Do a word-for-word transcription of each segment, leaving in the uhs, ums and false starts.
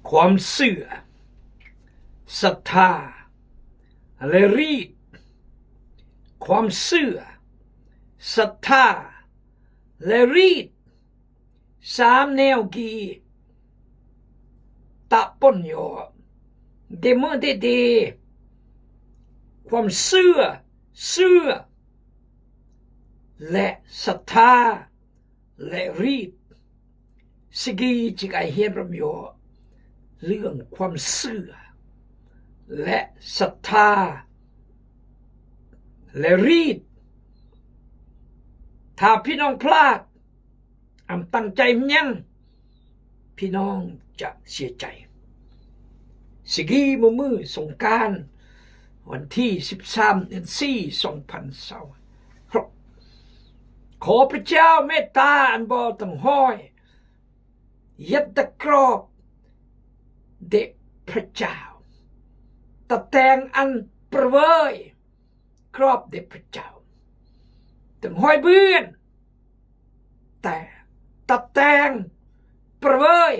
ความเชื่อ ศรัทธา และฤทธิ์ ความเชื่อ ศรัทธา และฤทธิ์ สามแนวกีตะปนอยู่ เดเมอเดเด ความเชื่อ เชื่อ และศรัทธา และฤทธิ์ สิกีจึงไอเฮียนรำอยู่ เรื่องความเชื่อ และศรัทธา และฤทธิ์ ถ้าพี่น้องพลาด อำตั้งใจมันยัง พี่น้องจะเสียใจ สิกีเมื่อมื้อสงกรานต์ วันที่สิบสาม เดือนสี่ สองพันยี่สิบหก ขอพระเจ้าเมตตาอันบ่ตังห้อย ยัดตะกรอบเดะพระเจ้า ตะแตงอันประเวย กรอบเดะพระเจ้า ตังห้อยเบือน แต่ตะแตงประเวย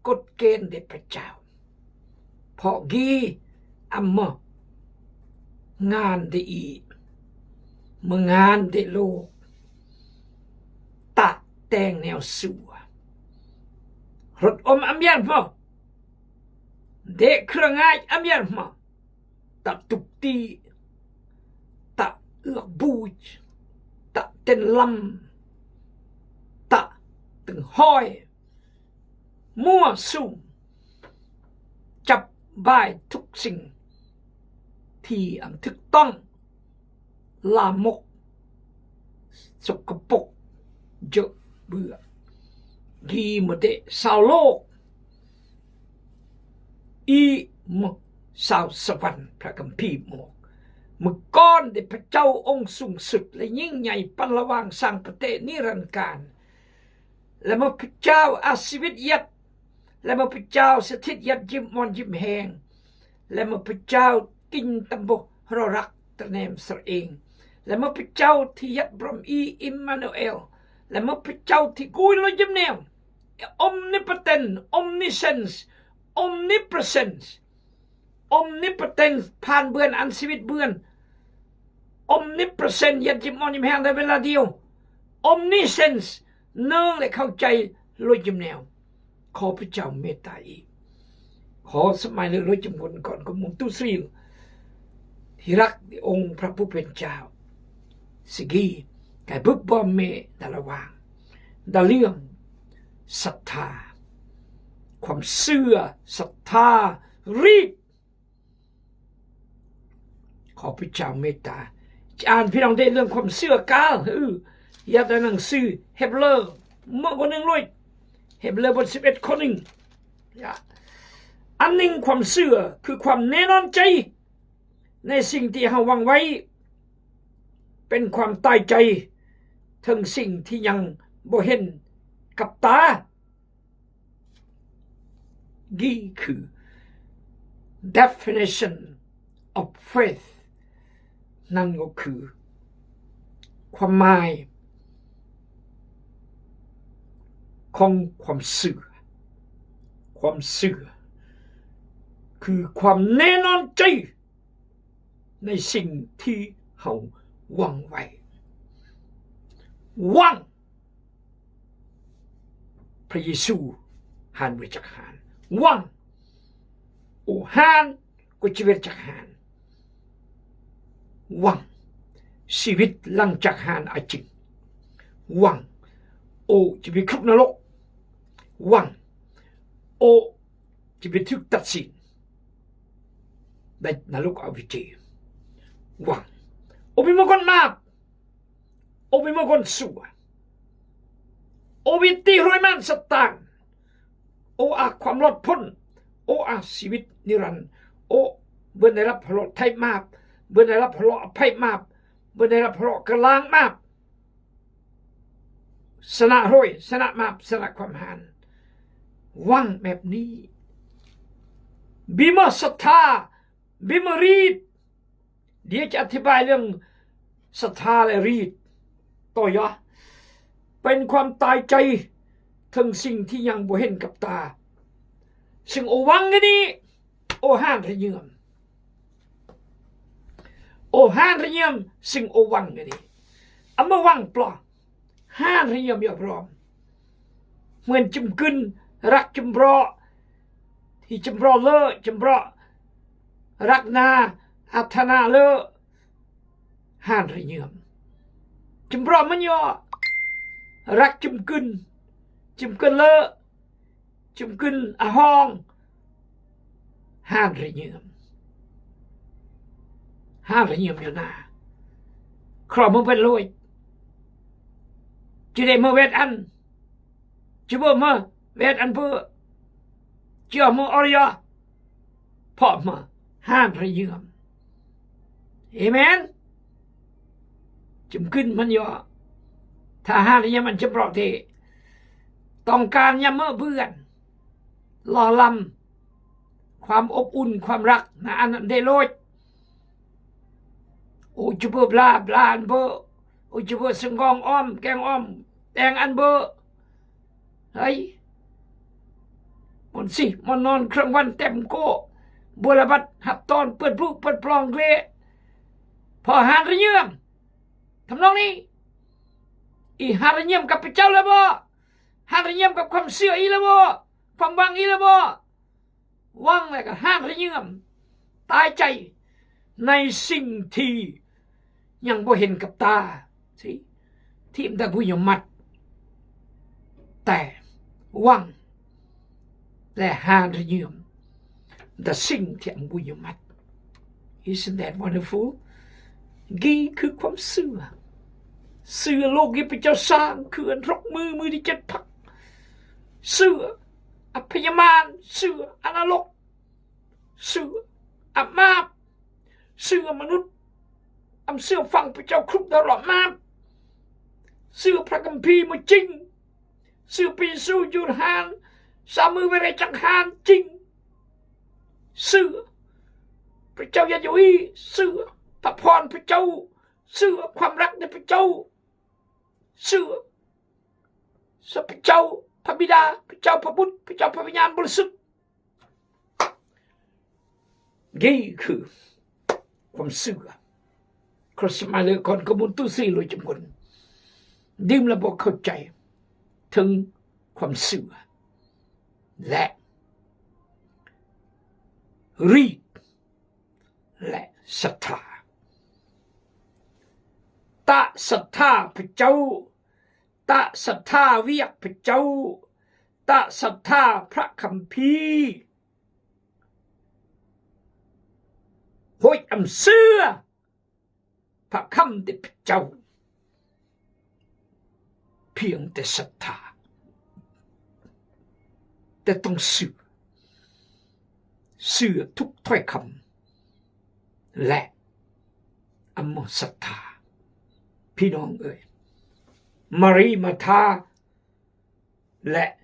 กฎเกณฑ์เดะพระเจ้า เพราะกีอำเมางานเดะอี เมางานเดะโลก ตะแตงแนวซัว รถอมอำเยียนเมอ เดะเครื่องงายอำเยียนเมอ ตะตุกตี้ ตะเอือกบูจ ตะเต้นลำ ตะตึงห้อย มั่วสุม จับบ่ายทุกสิ่ง ที่อำถูกต้อง ลามก สกปรก เยอะเบื่อ กีเมอเดะชาวโลก อีเมอชาวสวรรค์ พระคัมภีร์บอก เมอก่อนเดะพระเจ้าองค์สูงสุดและยิ่งใหญ่ ปันละหว่างสร้างประเทศนิรันดร์กาล และเมอพระเจ้าอาชีวิตยัด และเมอพระเจ้าสถิตยัดยิมมอนยิมแหง และเมอพระเจ้ากินตำบกฮรอรักตะแนมสระเอง และเมอพระเจ้าที่ยัดบรมอีอิมมานูเอล และเมอพระเจ้าที่กุยลอยยิมแนว omnipotent omniscience omnipresence omnipotent ผ่านเบือนอันชีวิตเบือน omnipresent ยัดยิมมอนยิมแหงในเวลาเดียว omniscience เนืองและเข้าใจลอยยิมแนว ขอพระเจ้าเมตตาอีก ขอสมัยเลือกลอยยิมคนก่อนก็มุงตู้ซีล ที่รักในองค์พระผู้เป็นเจ้า สิกี ไก่บึบบอมเมดาละวาง ดาเรื่องศรัทธา ความเชื่อ ศรัทธา ฤทธิ์ ขอพระเจ้าเมตตา จะอ่านพี่น้องได้เรื่องความเชื่อกาล เออ อยากได้หนังสือ เฮบรู เมื่อกว่าหนึ่งร้อย เฮบรูบทสิบเอ็ดข้อหนึ่ง อย่า อันหนึ่งความเชื่อคือความแน่นอนใจ ในสิ่งที่เฮาหวังไว้ เป็นความตายใจ เถิงสิ่งที่ยังบ่เห็นกับตา นี่คือ definition of faith นั่นก็คือ ความหมาย ของความเชื่อ ความเชื่อ คือความแน่นอนใจ ในสิ่งที่เฮาหวังไว้ หวัง พระเยซูหันเวจักหัน หวัง โอหันก็จะเวจักหัน หวัง ชีวิตหลังจากหันอาจริง หวัง โอจะไปคุกนรก หวัง โอจะไปถูกตัดสิน ในนรกอเวจี หวัง โอไปมากอนมาบ โอไปมากอนซัว โอไปตีรอยมันซาตาน โออาความรอดพ้น โออาชีวิตนิรันดร์ โอเบิ่นได้รับพระโลไทยมาบ เบิ่นได้รับพระโลอภัยมาบ เบิ่นได้รับพระโลกะลางมาบ ชนะรอย ชนะมาบ ชนะความหัน หวังแบบนี้ บ่มีศรัทธา บ่มีฤทธิ์ เดี๋ยวจะอธิบายเรื่องศรัทธาและฤทธิ์ต่อ อย่า เป็นความตายใจ เถิงสิ่งที่ยังบ่เห็นกับตา Sing owang gini, o han ranyem. O han ranyem, sing owang gini. Ama wang pla. Han ranyem ya bro. Muen chemkun, rak chembro. Hi chembro le, chembro. Rak na, atana le. Han ranyem. Chembro menyo. Rak chemkun. Chemkun le. Chemkun ahong. Han ranyem. Han ranyem yona. Kro mo ben loit. Chide mo wet an. Chibo mo wet an bu. Chio mo oria. Poma, han ranyem. Amen. Chemkun man yo. Tha han ranyem man chembrok ti. Tong kan nyam mo buan. Lo lam. Khwam op un, khwam rak. Na an de loit. U chibo bla, bla an bo. U chibo sengong om, keng om. Teng an bo. Hai. Mon sih, mon non krang wan tem ko. Bula bat hap ton pet bu, pet plong gle. Pho han ranyem. Tam long ni. I han ranyem kap pechau la bo. Han ranyem kap khwam sio i la bo. Khwam bang i la bo. Wang le ka han ranyem. Tai chai. Nai sing thi. Nyang bo hin kap ta. Sih. Thi mda gu nyo mat. Tai. Wang. Le han ranyem. Mda sing thi am gu nyo mat. Isn't that wonderful? Gi khư khwam sưa. Sưa lok gi pechau sang khư an rok mư mư di chet phak. Sưa. A phi nyaman, sưa, a na lok, sưa, a map, sưa, a mnut, am sưa phang pechau khruk dau lok map, sưa, phra kăm phi mo ching, sưa, phi su jur han, sa mư were chak han ching, sưa, pechau ya joi, sưa, pha phon pechau, sưa, khwam rak de pechau, sưa, sa pechau, pha bida, pechau, pha but, pechau, pha binyan bul sut. Gi khư khwam sưa. Cross mile kon ko mun tu si lo chim kon. Dim la bo khâu chai. Thưng khwam sưa. Lẹ. Ri. Lẹ sattha. Ta sattha pechau. Ta sattha wiak pechau. Ta sattha phra kăm phi. Hoi am sưa. Phra kăm de pechau. Phiêng te sattha. Te tong sưa. Sưa thúc thoi khăm. Lẹ. Am mo sattha. Phi nong ơi. Mari Matha. Lẹ,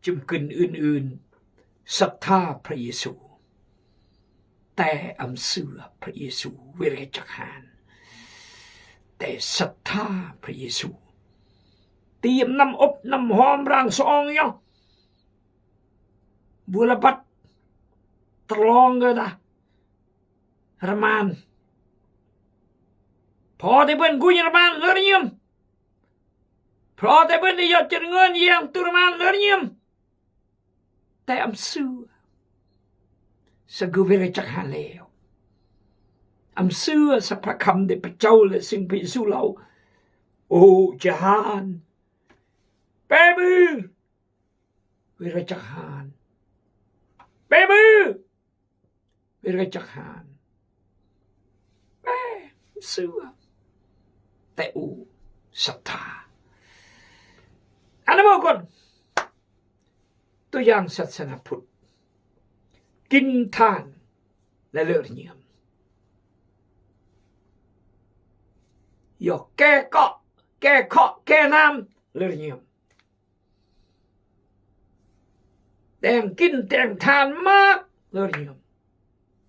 chim kưn ưn ưn, sattha Pha Yêsu. Te am sưa Pha Yêsu, were chak han. Te sattha Pha Yêsu. Ti am năm ôp năm hom rang song yo. Bu la bat. Terlong ge dah. Rơman. Pho te bơ̆n guñ rơman lơ rơngiơm. Pho te bơ̆n yot chơt ngơn yang tu rơman lơ rơngiơm. Te am sưa. Sa gơ were chak han leo. Am sưa sa phra khăm de pơchâu lĕ sing Pha Yêsu lao. Ô, chak han. Pe bư. Were chak han. Pe bư. Were chak han. Pe, sưa. Te u, sattha. Ana mo kon. Tu yang sat sana phut. Kin than. Lơ lơ rơngiơm. Yo, ke kok, ke kok, ke nam, lơ rơngiơm. Teng kin teng than mă, lơ rơngiơm.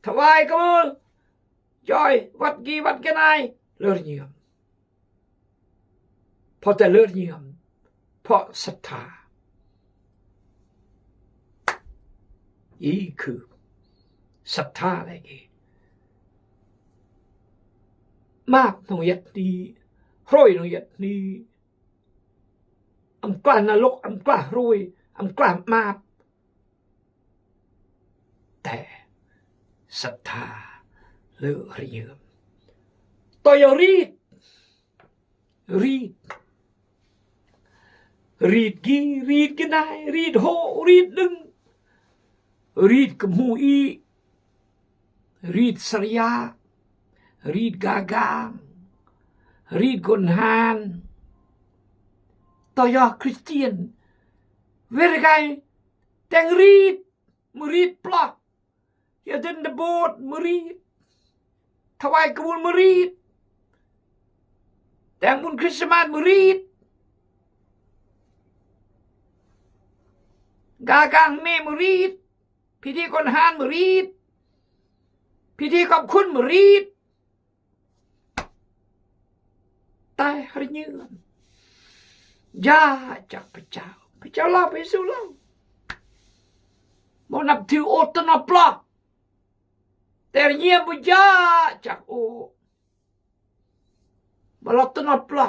Thawai kơ mul, joi, wat gi, wat gơnai, lơ rơngiơm. Pho te lơ rơngiơm, pho sattha. Iki, satta lagi. Map nong yatni, roi nong yatni. Am klah nalok, am klah roi, am klah map. Te, satta lagi ranyem. Toyo rit. Rit. Rit gi, rit ginai, rit ho, rit deng. Rit kemui. Rit saria. Rit gagang. Rit gonhan. Toyo Kristian. Wergai. Teng rit. Merit pla. Yatdin debot merit. Tawai kebul merit. Teng bun Krismas merit. Gagang me merit. Piti kon han merit. Piti kop kun merit. Tai ranyem. Ja, jak pejao. Pejao la, pesu la. Mo nap tiu o tenap la. Te ranyem bu ja, jak o. Mo la tenap la.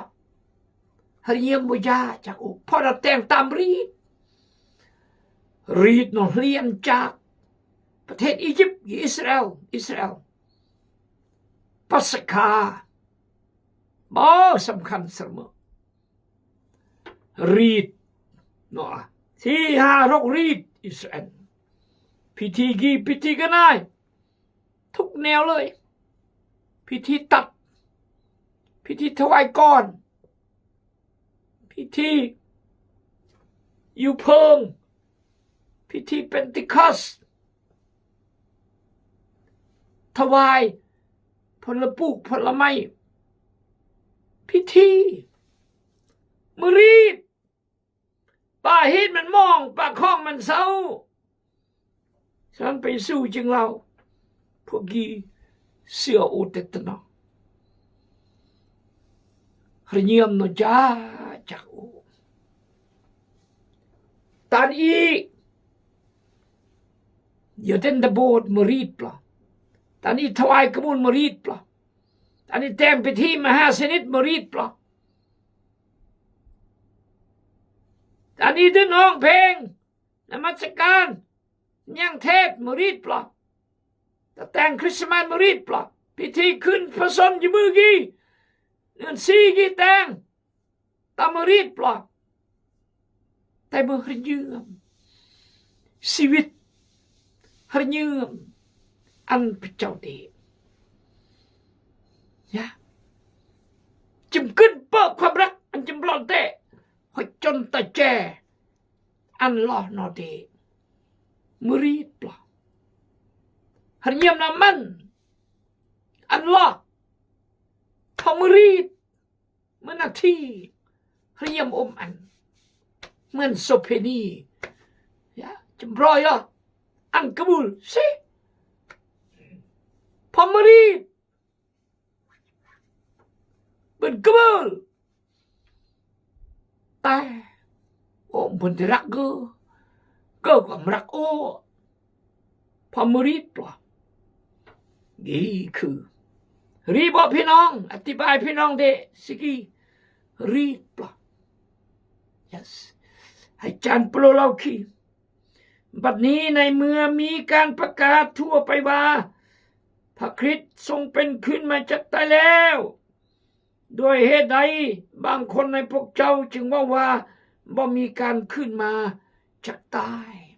Ranyem bu ja, jak o. Pada teng tam rit. Rit no lian jak.ประเทศอียิปต์ Israel, Israel. Paskha. Bo samkhan serme. Rit. No. Si ha rok rit Israel. Piti gi, piti ganai. Tuk neo loi. Piti tat. Piti tawai kon. Piti yu phong. Piti Pentecost. Tawai. Pon la puk, pon la mai. Piti. Merit. Ba hin men mong, ba khong men sau. San pa Yesu jing lau. Pagi sia otet tena. Ranyem no ja, jak o. Tan i. Yatdin debot merit pla. Tan i tawai kebul merit pla. Tan i teng piti mahasenit merit pla. Tan i dun ong peng. Namatsakkan. Nyang thet merit pla. Ta teng Krismas merit pla. Piti kun pason jebegi. Ngan sigi teng. Ta merit pla. Tai mo ranyem. Siwit. Ranyem. An pejao de. Ya. Jemkut pa kwabrak an jemblok de. Hochon ta je. An loh no de. Merit pla. Ranyem naman. An loh. Ta merit. Menati. Ranyem om an. Men sopeni. Ya, jembro ya. An kebul. Si. Pa merit. Ben kebul. Tai. O, ben dirak ge. Ge, ge merak o. Pa merit pla. Gi ku. Ri bo pinong, atibai pinong de, sigi. Rit pla. Yes. Hai jan plo lau ki. Bad ni nai mưa mi kan paka thua pai wa. Pha Krist song pen khun ma jak tai leo. Doi he dai, bang kon nai pok chau ching wa wa, ba mi kan khun ma jak tai.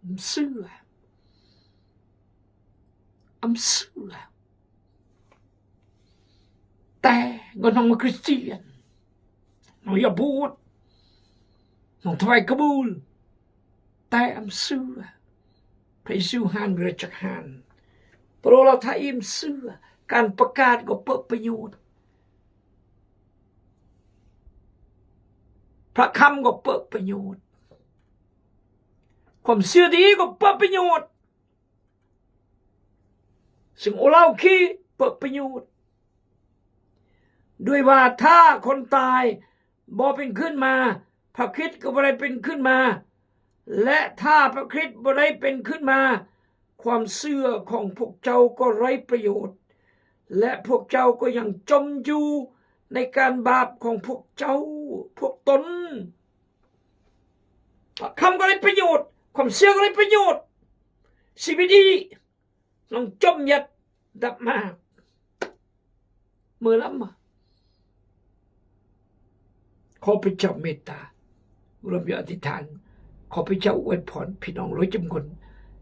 Am sưa. Am sưa. Te, ngon hong ma Kristian. Nong ya but. Nong tawai kebul. Te am sưa. Pha Yesu han, bre chak han. Polola ta im sưa. Kan pekat go pe penyut. Pha kham go pe penyut. Kom sưa di go pe penyut. Sing ulau ki pe penyut. Doi wa ta kon tai, bo pen khun ma, Pha Krist ko ba rai pen khun ma. และถ้าพระคริสต์บ่ได้เป็นขึ้นมา ความเชื่อของพวกเจ้าก็ไร้ประโยชน์ และพวกเจ้าก็ยังจมอยู่ในการบาปของพวกเจ้า พวกตน พระคำก็ไร้ประโยชน์ ความเชื่อก็ไร้ประโยชน์ ชีวิตอี้ ลองจมหยัดดับมา เมื่อลำมา ขอพระเจ้าเมตตา รวมอยู่อธิษฐาน ขอพระเจ้าอวยพรพี่น้องหลายจำนวน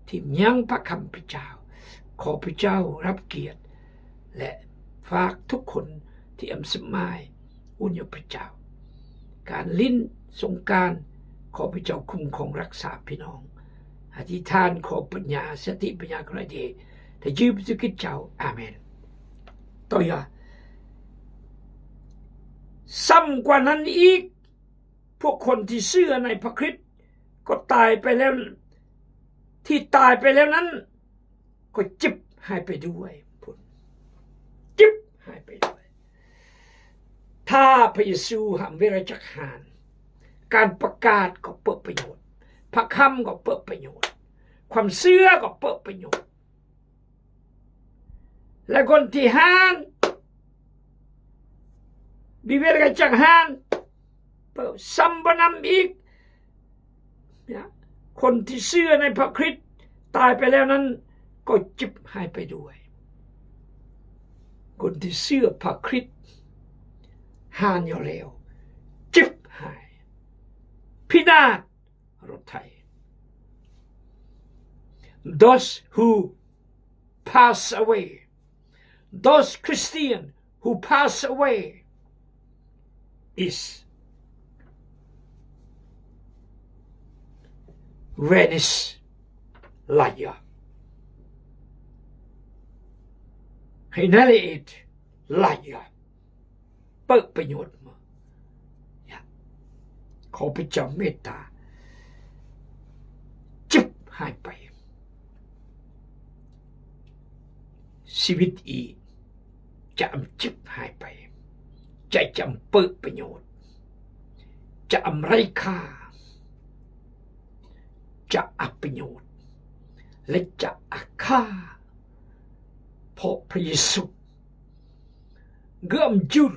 ที่ยังพระคำพระเจ้า ขอพระเจ้ารับเกียรติ และฝากทุกคนที่อำสมายอุ่นอยู่พระเจ้า การลิ้นสงกรานต์ ขอพระเจ้าคุ้มครองรักษาพี่น้อง อธิษฐานขอปัญญา สติปัญญาก็ได้ดี ถ้ายืมสุกิจเจ้า อาเมน ต่ออย่า ซ้ำกว่านั้นอีก พวกคนที่เชื่อในพระคริสต์ก็ตายไปแล้ว ที่ตายไปแล้วนั้น ก็จิบหายไปด้วย จิบหายไปด้วย ถ้าพระเยซูห้ามเวรจักรหาน การประกาศก็เปิดประโยชน์ พระคำก็เปิดประโยชน์ ความเชื่อก็เปิดประโยชน์ และคนที่หาน มีเวรจักรหาน เปิดซ้ำบ่นำอีก เนี่ย คนที่เชื่อในพระคริสต์ตายไปแล้วนั้น ก็จิบหายไปด้วย คนที่เชื่อพระคริสต์หานอยู่แล้ว จิบหาย พินาศ รถไถ Those who pass away, those Christian who pass away is vanish liar, annihilate liar. เปิดประโยชน์มา เนี่ย ขอพระเจ้าเมตตา จิบหายไป ชีวิตอี้ จะอำจิบหายไป จะ จะอำเปิดประโยชน์ จะอำไร้ค่า จะอัปประโยชน์ และจะอาฆาต เพราะพระเยซู gum jur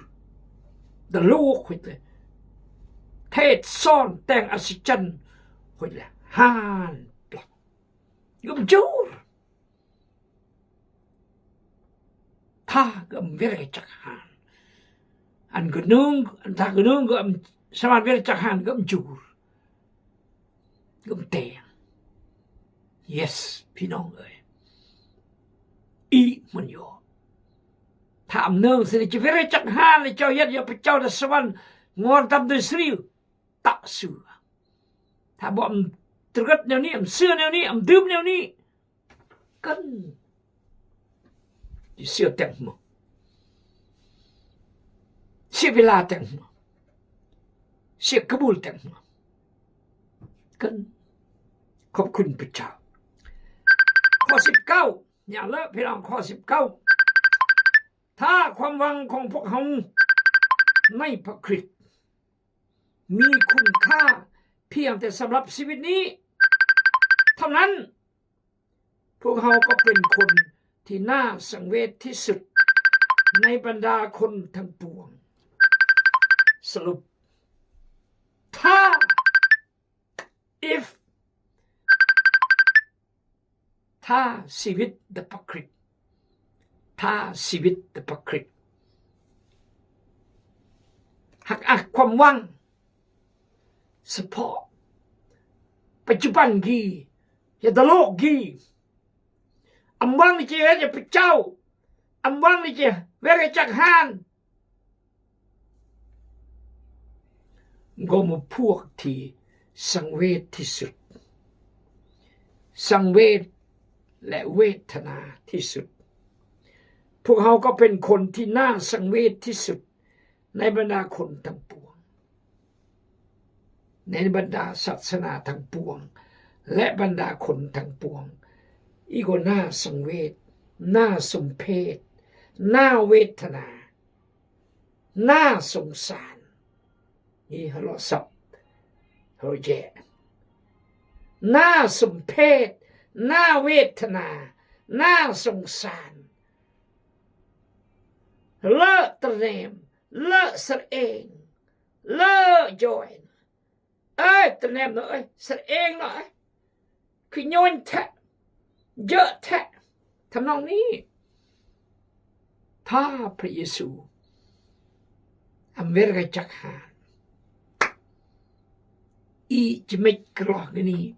da lok hoit le, thet son teng asican hoit le, han plak, gum jur. Tha gum wer chak han, an gunung, an tha gunung gum saman wer chak han, gum jur, gum teng. Yes, พี่น้องเอ๋ย อีกมันอยู่ ถ้าอำเนิงสิจะเวรจักหานเลย เจ้ายัดยาพระเจ้าในสวรรค์ งอนตำโดยสรี ตะเสือ ถ้าบ่อำตรึกแนวนี้ อำเชื่อแนวนี้ อำดื่มแนวนี้ กัน สิเสียแตงหมด เสียเวลาแตงหมด เสียกระบวนแตงหมด กัน ขอบคุณพระเจ้า ข้อสิบเก้า อย่าเลอะพี่น้อง ข้อสิบเก้า ถ้าความหวังของพวกเฮาในพระคริสต์มีคุณค่าเพียงแต่สำหรับชีวิตนี้เท่านั้น พวกเฮาก็เป็นคนที่น่าสังเวชที่สุดในบรรดาคนทั้งปวง สรุป ถ้า if ถ้าชีวิตในพระคริสต์ ถ้าชีวิตในพระคริสต์ หาก หากความหวังเฉพาะปัจจุบันกี อย่าตลกกี อำหวังนี่จะเฮ็ดให้พระเจ้า อำหวังนี่จะเวรจักหาน ก็หมู่พวกที่สังเวชที่สุด สังเวชและเวทนาที่สุด พวกเฮาก็เป็นคนที่น่าสังเวชที่สุดในบรรดาคนทั้งปวง ในบรรดาศาสนาทั้งปวง และบรรดาคนทั้งปวง อีกก็น่าสังเวช น่าสมเพช น่าเวทนา น่าสงสาร นี่ฮะ เราสับ เราแย่ Na sempit, na witna, na sungsang. Lok ternem, lok sereng, lok join. Ơi, ternem no, ơi, sereng no, ơi. Knyuñ te, jek te. Ternong ni. Ta Pha Yêsu. Am wer ga chak ha. I chmej kro gini.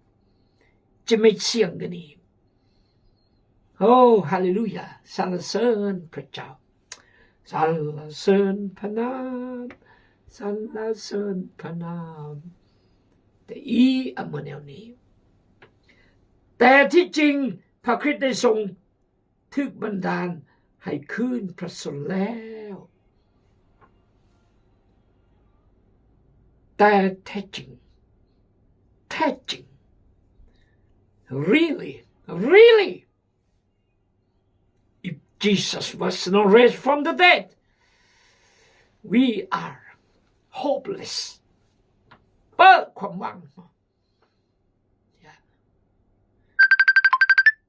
Chmej siang gini. Oh, haleluya. Sal la sân Pha Chao. Sal la sân Pha Nam. Sal la sân Pha Nam. Te i am mơ neo ni. Te thi ching Pha Krist dei song thük ban dan hai khưn Pha Sôn leo. Te thi ching. Thi ching. Really, really. If Jesus was not raised from the dead, we are hopeless. Ƀơ khua mang. Ya.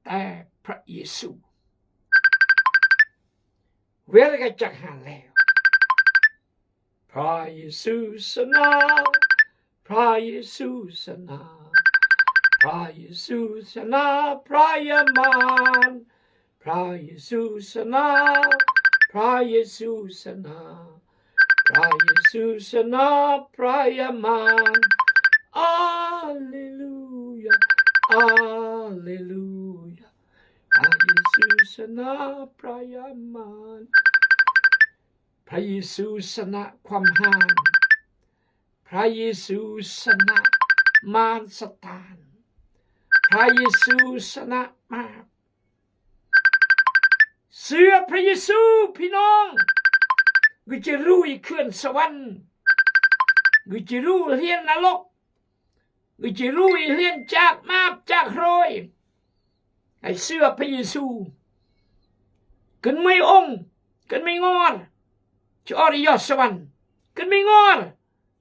Te Pha Yêsu. Wer ga chak ha leo. Pha Yêsu sana, Pha Yêsu sana, Pha Yêsu sana, Pha Yaman. Pha Yêsu sana, Pha Yêsu sana, Pha Yêsu sana, Pha Yaman. Aleluya, aleluya. Pha Yêsu sana, Pha Yaman. Pha Yêsu sana khua mhan. Pha Yêsu sana man Satan. Pha Yêsu sana map. Sư Pha Yêsu, phi nong. Gư chi ru i khưn sawan. Gư chi ru i hliên na lok. Gư chi ru i hliên chak map chak hroi. Ai sư Pha Yêsu. Kân mei ong, kân mei ngor. Chi or i yoh sawan. Kân mei ngor.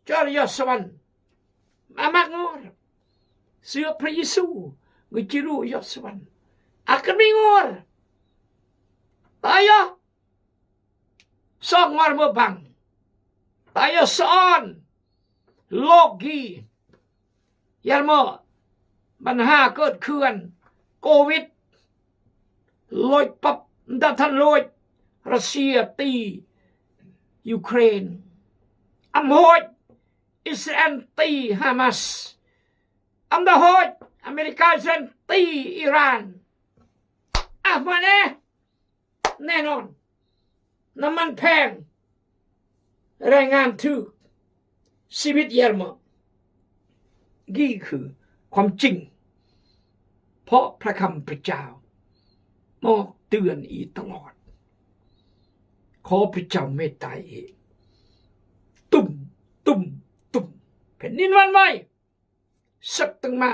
Chi or i yoh sawan. Mamak ngor. Sư Pha Yêsu. Gư chi ru i yoh sawan. A kân mei ngor. Ayo. Sok ngor mơ bang. Ayo son. Lok gi. Yar mơ. Ban ha kơt khưan. Covid. Lôch pap nda than lôch. Russia ti Ukraine. Am hôch. Israel ti Hamas. Am da hôch. America Israel ti Iran. Ah, mane. แน่นอน น้ำมันแพง แรงงานถูก ชีวิตแย่หมด นี่คือความจริง เพราะพระคำพระเจ้าบอกเตือนอีกตลอด ขอพระเจ้าเมตตาอีก ตุ้ม ตุ้ม ตุ้ม แผ่นดินหวั่นไหว Sek tang ma,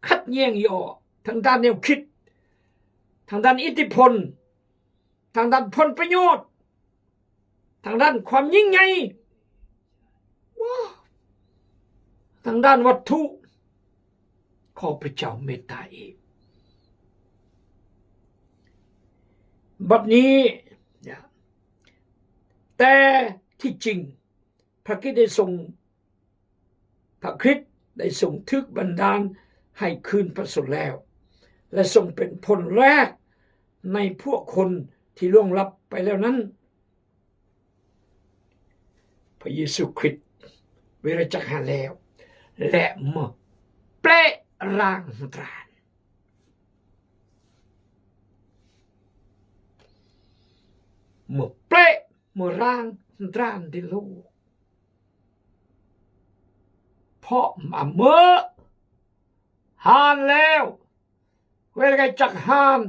khăt ngieng yo, tang dan neo khit, tang dan itiphon, tang dan phon payot, tang dan khwam nying ngai, tang dan wat thu, ขอพระเจ้าเมตตาอีก บัดนี้ แต่ที่จริง พระคริสต์ได้ทรง พระคริสต์ได้ทรงถืกบันดาลให้คืนพระชนม์แล้ว และทรงเป็นคนแรกในพวกคนที่ล่วงลับไปแล้วนั้น พระเยซูคริสต์ เวลาจักหาแล้ว และมาแปลงร่างตราน มาแปลง มาร่างตรานในโลก เพราะมาเมื่อหานแล้ว เวลาจักหาน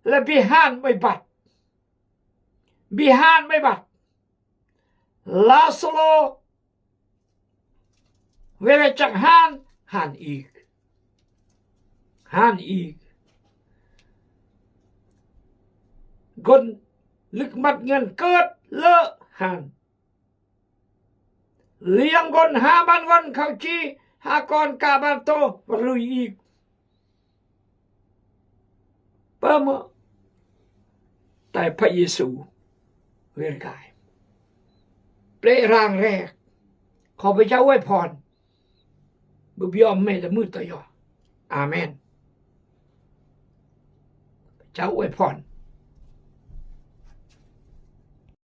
และบิหานไม่บัด บิหานไม่บัด ลาซาโร เวลาจักหาน หานอีก หานอีก คนลึกมัดเงินเกิดเลอะหาน เลี้ยงคนหาบ้านวันเขาจี Ha kòn kabar to, rui i. Pama. Tai pa Yêsu. Wirgai. Ple rang rek. Kho ba jau e phon. Bơ biom me da mơ to yo. Amen. Jau e phon.